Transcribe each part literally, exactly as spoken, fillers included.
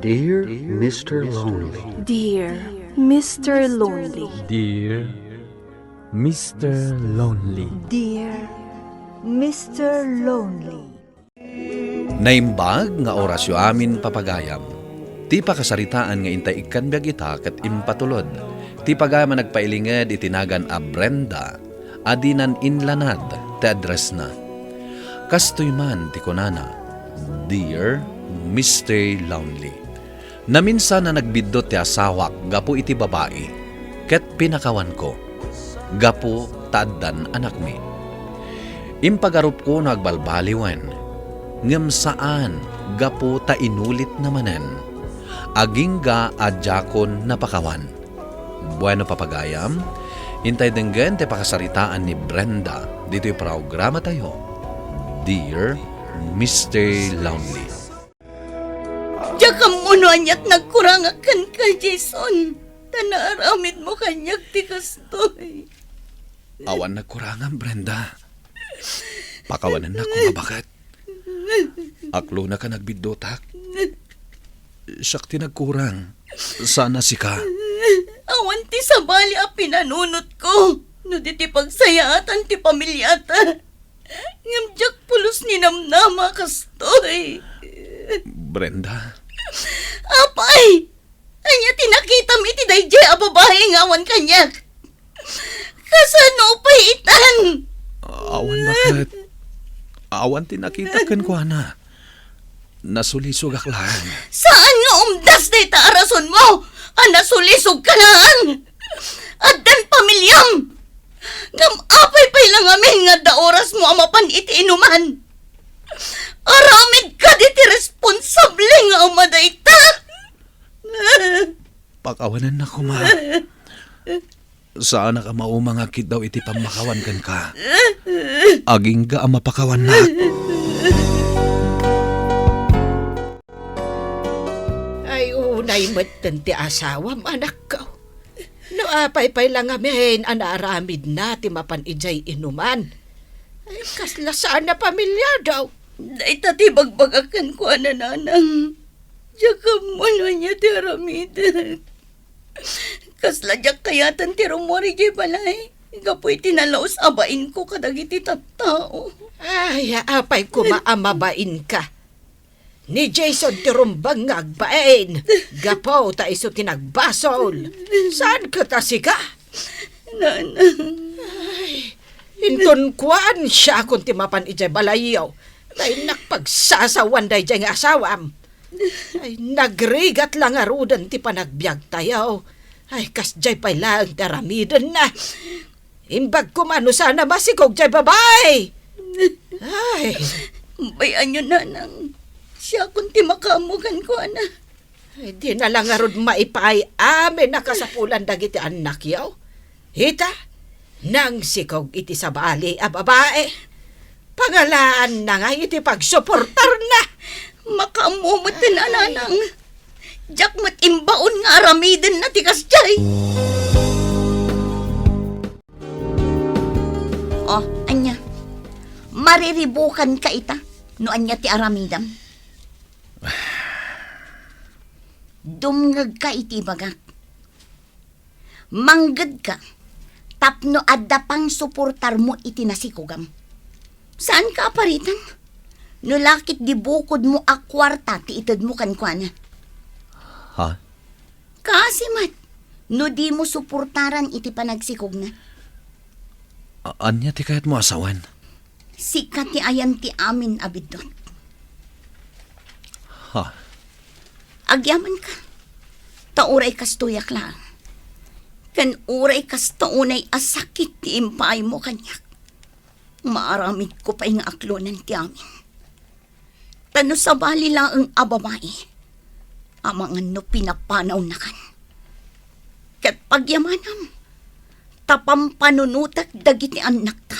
Dear Mister Lonely. Dear Mister Lonely. Dear Mister Lonely. Dear Mister Lonely. Naimbag nga orasyo amin, papagayam. Ti pakasaritaan nga intay ikkan biag ita ket impatulod. Ti pagayam a nagpailinged iti nagan a Brenda a dinan inlanad ti addressna. Kastoy man ti kunana, "Dear Mister Lonely, naminsan a nagbiddut ti asawak gapu iti babai, ket pinakawanko gapu ta addan anakmi. Impagarupko no agbalbaliwen, ngem saan gapu ta inulitna manen. Agingga a diakon napakawan." Bueno, papagayam, intay denggen ti pakasaritaan ni Brenda ditoy programatayo, Dear Mister Lonely. Diak ammo no aniat nagkurangak kenka, Jason, ta naaramidmo kaniak ti kastoy. Awan nagkurangam, Brenda. Pakawanennak koma baket. Aklonaka nagbiddutak. Siak ti nagkurang. Sana sika. Awan ti sabali a pinanunotko no di ti pagsayaatan ti pamiliata. Ngem diak pulos ninamnama kastoy. Brenda. Apay! Ania ti nakitam iti daydiay a babai nga awan kaniak? Kasano pay itan? Awan baket. Awan ti nakitak kenkuana. Nasulisogak laeng. Saan nga umdas dayta a rasonmo a nasulisogka laeng? Addan pamiliam. Ngem apay pay la ngamin nga adda orasmo a mapan iti inuman? Aramidka diti responsable nga ama dayta. Pakawanennak koma. Saanak a mauma nga agkiddaw iti pammakawan kenka. Agingga a mapakawannak. Ay, unay metten ti asawam, anakko. No apay pay la ngamin a naaramidna ti mapan idiay inuman. Ay, kasla saan a pamiliada. Dayta ti ibagbagak kenkuana, nanang. Diak ammo no ania ti aramidek. Kasla diak kayaten ti rummuar idiay balay gapu iti nalaus a bainko kadagiti tattao. Ay, apay koma a mabainka? Ni Jason ti rumbeng nga agbain gapu ta isu ti nagbasol. Saan ket a sika? Nanang. Ay, inton kuan, siakon ti mapan idiay balayyo. Ta innak pagsasawan daydiay nga asawam. Ay, nagrigat la ngaruden ti panagbiagtayo. Ay, kasdiay pay laeng ti aramidenna. Imbag koma no saan a masikog diay babai. Ay. Bay-anyo, nanang. Siakon ti makaammo kenkuana. Ay, dina la ngarud maipaay amin a kasapulan dagiti annakyo. Ita, nangsikog iti sabali a babai. Pangalaanna ngay iti pagsuportarna. Makaammo met ti nanang. Diak met imbaon nga aramidenna ti kasdiay. O, ania? Mariribukanka ita no ania ti aramidem? Dumngegka iti ibagak. Manggedka tapno adda pangsuportarmo iti nasikogam. Saanka a pariteng no la ket di bukodmo a kuarta ti itedmo kenkuana. Ha? Kaasi met no dimo suportaran iti panagsikogna. A-, ania ti kayatmo a sawen? Sika ti ayan ti amin a biddut. Ha? Agyamanka. Ta uray kastoyak laeng. Ken uray kasta unay a sakit ti impaaymo kaniak, maaramidko pay nga aklonen ti amin. Ta no sabali laeng a babai, amangan no pinapanawnakan. Ket pagyamanam, ta pampanunotek dagiti annakta,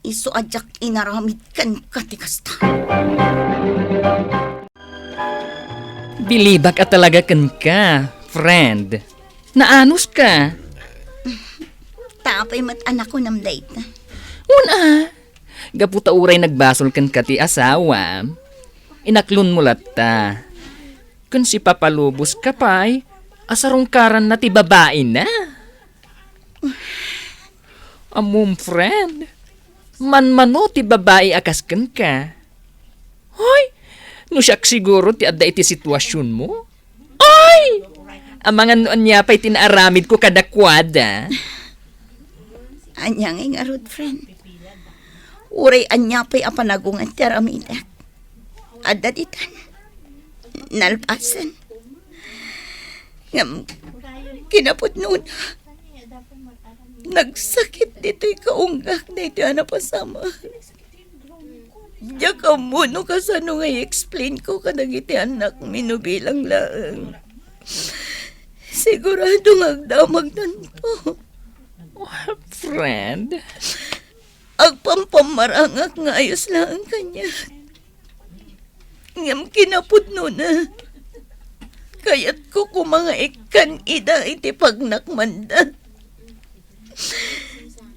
isu a diak inaramid kenka ti kasta. Bilibak a talaga kenka, friend. Naanuska. Ta apay met a nakunam dayta? Una, gapu ta uray nagbasol kenka ti asawa, inaklonmo latta. Ken sipapalubos ka pay a sarungkaranna ti babaina. Ammom, friend, manmano ti babai a kas kenka. Hoy, no siak siguro ti adda iti situasionmo. Oy! Amangan no ania pay ti naaramidko kadakuada. Ania ngay ngarud, friend? Uray ania pay a panagungan ti aramidek. Adda ditan. Nalpasen. Ngem, kinapudnona, nagsakit ditoy kaunggak daytoy a napasamak. Diak ammo no kasano nga i-explain ko kadagiti annakmi no bilang laeng. Sigurado nga agdamagdanto. Friend? Agpampamarangak nga ayos laeng kaniak. Ngem kinapudnona, kayatko koma nga ikkan ida iti pagnakmanda.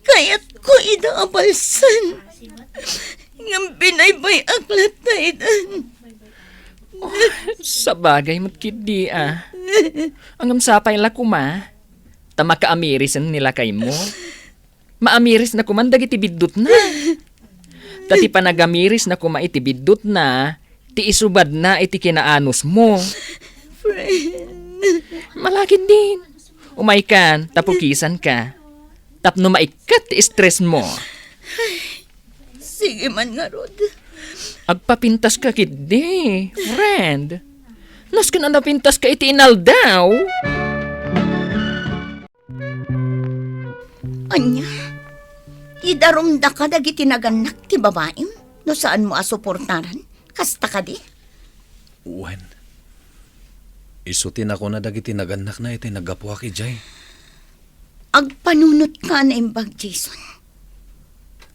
Kayatko ida a balsen. Ngem binaybay-ak latta idan. Oh, sabagay met ketdi a. Ngem sapay la koma, ta makaamirisen ni lakaymo. Maamirisna koman dagiti biddutna. Ta ti panagamirisna koma iti biddutna, ti isubadna iti kinaanusmo. Friend. Malakid din. Umaykan, ta pukisanka. Tapno maikkat ti stressmo. Sige man ngarud. Agpapintaska ketdi, friend. Nasken a napintaska iti inaldaw. Ania? Idarumdaka dagiti nagannak ti babaim no saanmo a suportaran? Kasta kadi? Wen, isu ti nakuna dagiti nagannakna iti naggapuak idiay. Agpanunotka a naimbag, Jason.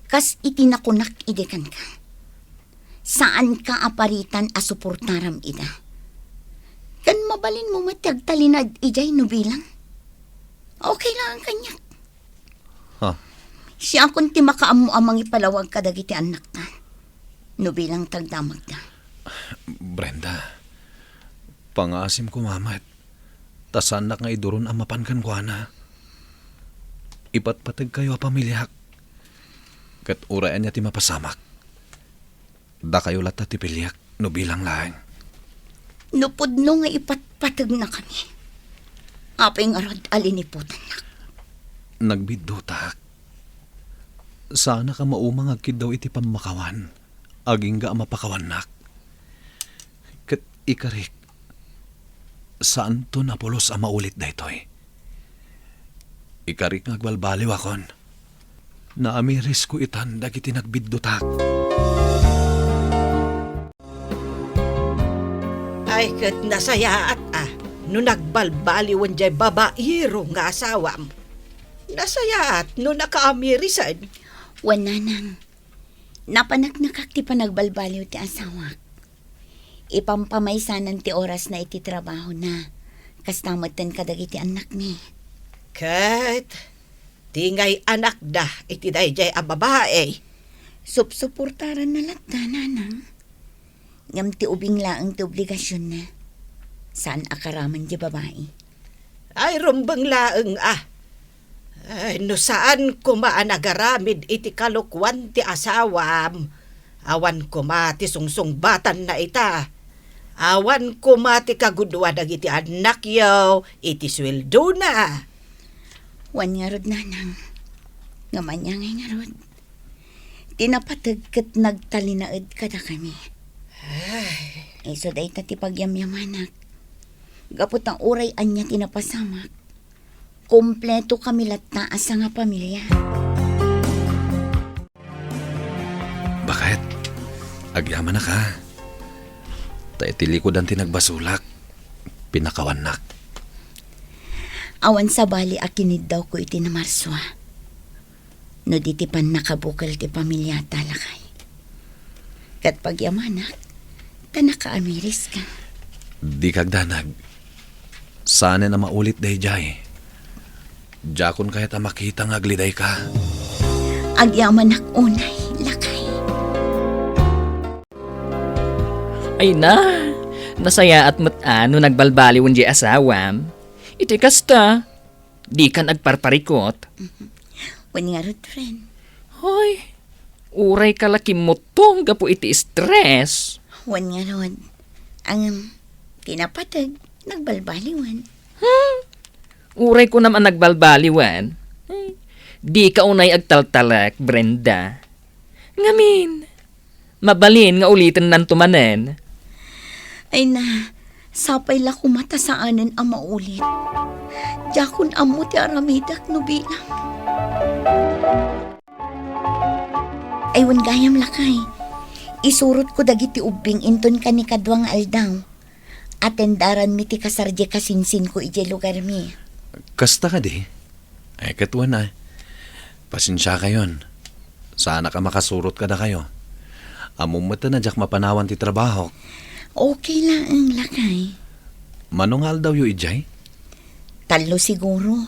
Kas iti nakunak idi kenka, saanka a paritan a suportaram ida. Ken mabalinmo met ti agtalinaed idiay no bilang. Okay laeng kaniak. Ha? Siakon ti makaammo a mangipalawag kadagiti annakta no bilang ti agdamagda. Brenda, pangaasim koma met, ta saannak nga iduron a mapan kenkuana. Ipatpategkayo a pamiliak, ket uray ania ti mapasamak, dakayo latta ti piliek no bilang laeng. No pudno nga ipatpategnakami, apay ngarud a liniputannak? Nagbiddutak. Saanak a mauma nga agkiddaw iti pammakawan, agingga a mapakawannak. Ket ikarik, saanton a pulos a maulit daytoy. Ikarik nga agbalbaliwakon. Naamirisko itan dagiti nagbiddutak. Ay, ket nasayaat a no nagbalbaliwen jay babairo nga asawam. Nasayaat no nakaamirisen. Wen, nanang, napaneknekak ti panagbalbaliw ti asawak. Ipampamaysanan ti orasna iti trabahona. Kasta metten kadagiti annakmi. Ket ti ngay-anakda iti daydiay a babai? Supsuportaranna latta, nanang. Ngem ti ubing laeng ti obligasionna. Saan a karaman ti babai. Ay, rumbeng laeng a. Ay, no saan koma a nagaramid iti kalokuan ti asawam, awan koma ti sungsungbatanna ita. Awan koma ti kagudua dagiti annakyo iti sueldona. Wen ngarud, nanang. Ngem ania ngay ngarud? Ti napateg ket nagtalinaed kadakami. Ay. Isu dayta ti pagyamyamanak. Gapu ta uray ania ti napasamak, kompletokami latta a sangapamilia. Baket, agyamanak a. Ta iti likudan ti nagbasolak, pinakawannak. Awan sabali a kiniddawko iti namarsua. No di ti pannakabukel ti pamiliata, lakay. Ket pagyamanak, ta nakaamiriska. Dika agdanag. Saanen a maulit daydiay. Diakon kayat a makita nga aglidayka. Agyamanak unay, lakay. Ay na, Nasayaat met a no nagbalbaliwen diay asawam. Iti kasta, dikan agparparikot. Wen ngarud, friend. Hoy, uray ka la kimmutong gapu iti stress. Wen ngarud. Ngem, ti napateg, nagbalbaliwen. Hmm? Uray kunam a nagbalbaliwen. Hmm? Dika unay agtaltalek, Brenda. Ngamin, mabalin nga ulitennanto manen. Ay na, sapay la koma ta saanen a maulit. Diakon ammo ti aramidek no bilang. Ay, wen gayam, lakay. Isurotko dagiti ubbing inton kanikadua nga aldaw. Atendaranmi ti kasar diay kasinsinko idiay lugarmi. Kasta kadi? Ay, ket wen a. Pasensiakayon. Saanak a makasurot kadakayo. Ammom met a diak mapanawan ti trabahok. Okay laeng, lakay. Mano nga aldawyo idiay? Tallo siguro.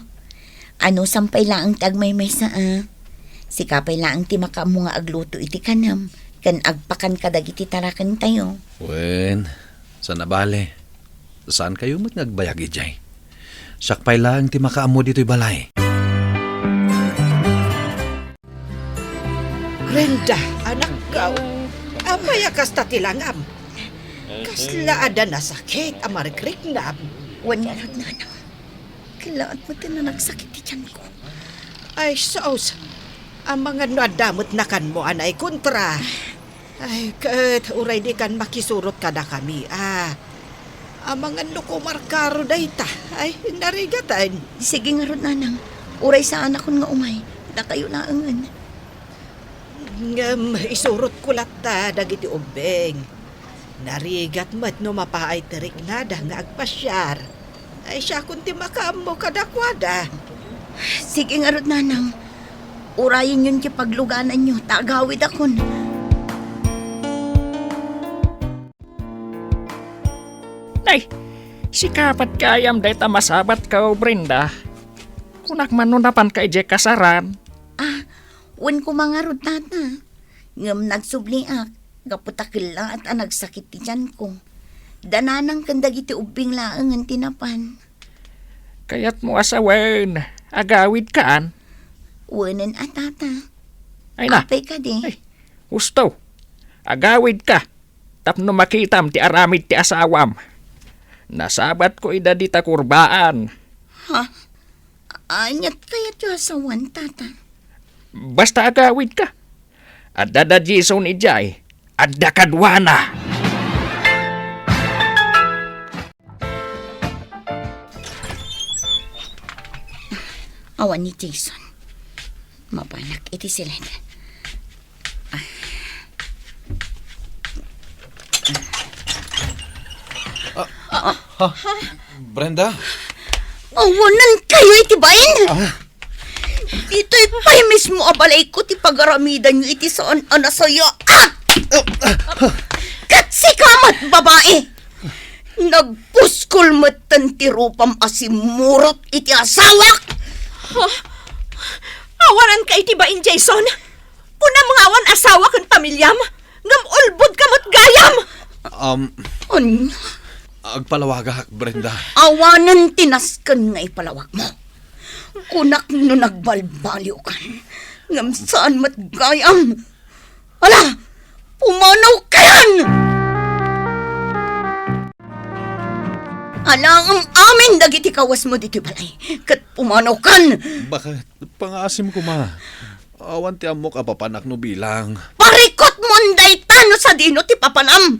Anusam pay laeng ti agmaymaysa a. Sika pay laeng ti makaammo nga agluto iti kanam ken agpakan kadagiti tarakentayo. Wen, saan a bale. Saankayo met nga agbayag idiay. Siak pay laeng ti makaammo ditoy balay. Brenda, anakko. Apay a kasta ti langam? Kasla adda nasakit a marikriknam? Wen ngarud, nanang. Kellaat met a nagsakit ti tianko. Ay, sus. Amangan no adda met nakanmo a naikontra. Ay, ket uray dikan makisurot kadakami, a. Amangan no kumarkaro dayta. Ay, narigaten. Sige ngarud, nanang. Uray saanakon nga umay. Dakayo laengen. Ngem isurotko latta dagiti ubbing. Narigat met no mapaay ti riknada nga agpasiar. Ay, siakon ti makaammo kadakuada. Sige ngarud, nanang. Urayenyon ti paglugananyo, ta agawidakon. Nay, sika met gayam dayta masabatko, Brenda. Kunak man no napanka idiay kasaran. Ah, wen koma ngarud, tata. Ngem nagsubliak, gapu ta kellaat a nagsakit ti tianko. Da nanang ken dagiti ubbing laengen ti napan. Kayatmo a sawen, agawidkan? Wenen a, tata. Ay na. Apay kadi? Ay, husto. Agawidka. Tapno makitam ti aramid ti asawam. Nasabatko ida dita kurbaan. Ha? Aniat kayatyo a sawen, tata? Basta agawidka. Adda da Jason idiay. Adda kaduana. Awan ni Jason. Mapanak iti siled. Ah. Ah, ha? Brenda? Awanan kayo iti bain? Ah. Ditoy pay mismo a balayko ti pagaramidanyo iti saan a nasayaat. Ket sika met, babai. Nagpuskol metten ti rupam a simmurot iti asawak. Ha? Awananka iti bain, Jason? Kunam nga awan asawa ken pamiliam, ngem ulbodka met gayam! Um, Ania? Agpalawagak, Brenda. Awanen ti nasken nga ipalawagmo. Kunak no nagbalbaliwkan, ngem saan met gayam. Ala, pumanawkayan! Ala, am-amin dagiti kawesmo ditoy balay, ket pumanawkan! Bakit? Pangaasim koma. Awan ti ammok a papanak no bilang. Parikutmon dayta no sadino ti papanam!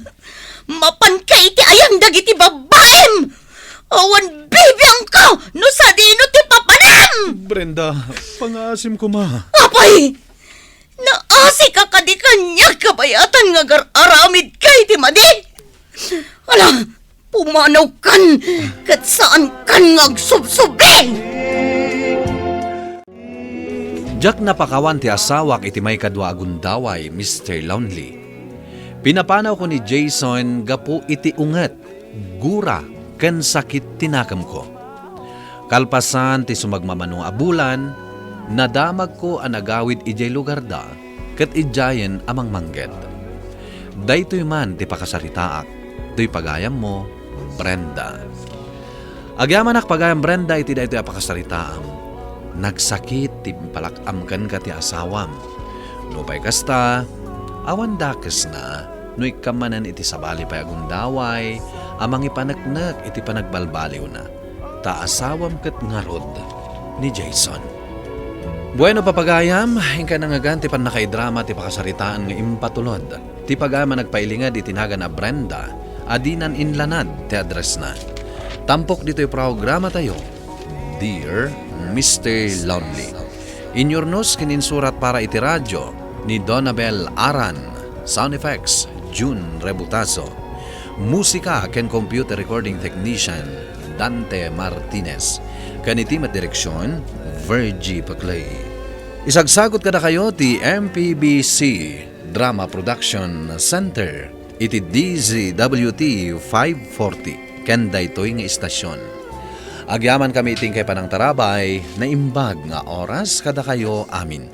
Mapanka iti ayan dagiti babaim! Awan bibiangko no sadino ti papanam! Brenda, pangaasim koma. Apay! Naasika kadi kaniak kabayatan nga agar-aramidka iti madi? Ala, pumanawkan ket saankan nga agsubsubi! Diak napakawan ti asawak iti maikadua a gundaway, Mister Lonely. Pinapanawko ni Jason gapu iti unget, gura, ken sakit ti nakemko. Kalpasan ti sumagmamano a bulan, nadamagko a nagawid idiay lugarda ket idiayen a mangmangget. Daytoy man ti pakasaritaak. Toy pagayammo, Brenda. Agyamanak, pagayam Brenda, iti daytoy a pakasaritaam. Nagsakit ti impalak-am kenka ti asawam. Nupay kasta, awan dakesna no ikkan manen iti sabali pay a gundaway a mangipaneknek iti panagbalbaliwna. Ta asawam ket ngarud ni Jason. Bueno, papagayam, inkay nangngegan ti pannakaidrama ti pakasaritaan nga impatulod ti pagayam a nagpailinged iti nagan a Brenda a dinan inlanad ti addressna. Tampok ditoy programatayo, Dear Mister Lonely. Inyurnos ken insurat para iti radio ni Donabel Aran, sound effects, June Rebutazo. Musika ken computer recording technician, Dante Martinez. Ken iti met direksyon, Virgie Paclay. Isagsagut kadakayo ti M P B C Drama Production Center iti D Z W T five forty ken daytoy nga istasyon. Agyamankami iti inkay panangtarabay, naimbag nga oras kadakayo amin.